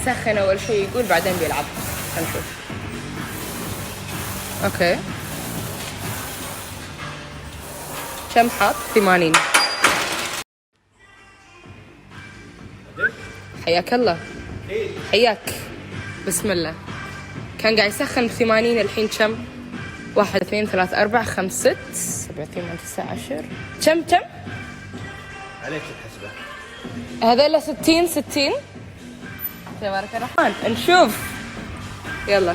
يسخن اول شيء، يقول بعدين بيلعب. خلينا نشوف. okay كم حاط؟ 80. حياك الله. حياك. بسم الله. كان قاعد يسخن ب 80، الحين كم؟ 1 2 3 4 5 6 7 8 9 10. كم كم؟ عليك الحسبة. هذول 60 60. تبارك الرحمن. نشوف يلا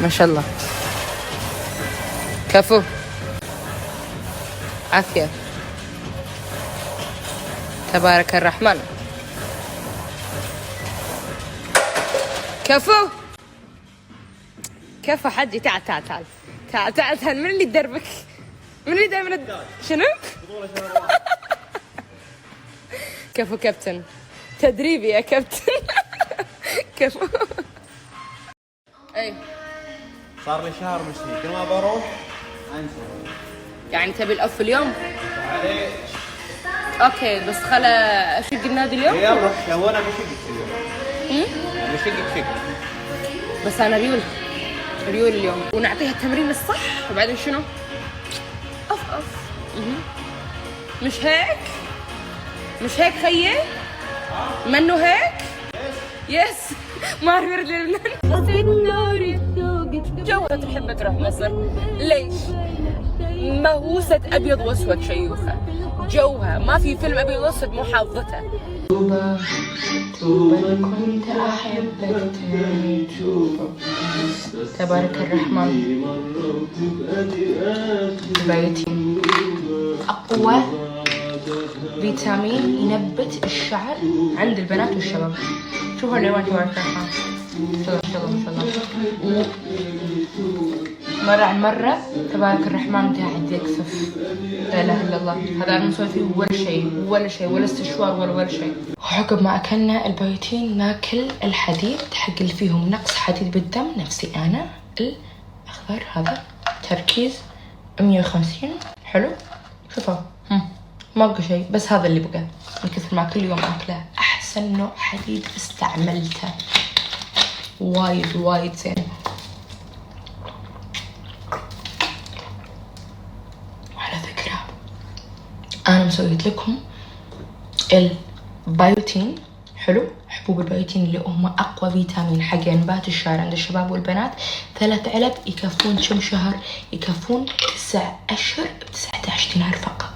ما شاء الله. كفو، عافية، تبارك الرحمن. كفو كفو حجي. تعال تعال تعال تعال تعال تعال. من اللي تدربك؟ من اللي دائما شنو؟ كفو كابتن، تدريبي يا كابتن. كفو. اي صار لي شهر مشتهي، كل ما بروح انسى. يعني تبي ال off اليوم؟ عليك. okay بس خلا اشق النادي اليوم. يلا روح، هو انا بشقك اليوم. بشقك شق. بس انا ريول ريول اليوم، ونعطيها التمرين الصح، وبعدين شنو؟ off off. مش هيك؟ مش هيك خيي؟ منو هيك؟ yes. ما اعرف يرد لبنان. جوها تحب تروح مصر، ليش؟ مهووسة أبيض وأسود شيوخة، جوها ما في فيلم أبيض وأسود مو حافظته. توبة توبة كنت أحبك تاني توبة. تبارك الرحمن. البيوتين أقوى فيتامين ينبت الشعر عند البنات والشباب. شوفوا الألوان تبارك الرحمن، ما شاء الله ما شاء الله ما شاء الله. مرة عن مرة تبارك الرحمن قاعد يكثف. لا إله إلا الله. هذا أنا مسوي فيه ولا شيء ولا شيء ولا استشوار ولا شيء. وعقب ما أكلنا البيوتين ناكل الحديد حق اللي فيهم نقص حديد بالدم، نفسي أنا. الأخضر هذا تركيز 150. حلو، شوفوا ما بقى شيء، بس هذا اللي بقى من كثر ما كل يوم أكله. أحسن نوع حديد استعملته، وايد وايد زين. وعلى فكرة أنا مسويت لكم البيوتين، حلو، حبوب البيوتين اللي هم أقوى فيتامين حق إنبات الشعر عند الشباب والبنات. 3 علب يكفون كم شهر؟ يكفون 9 أشهر ب19 دينار فقط.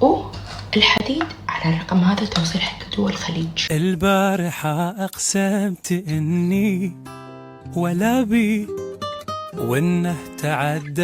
والحديد على الرقم هذا توصيل حق دول الخليج. البارحة أقسمت إني ولا بي وإنه تعدى.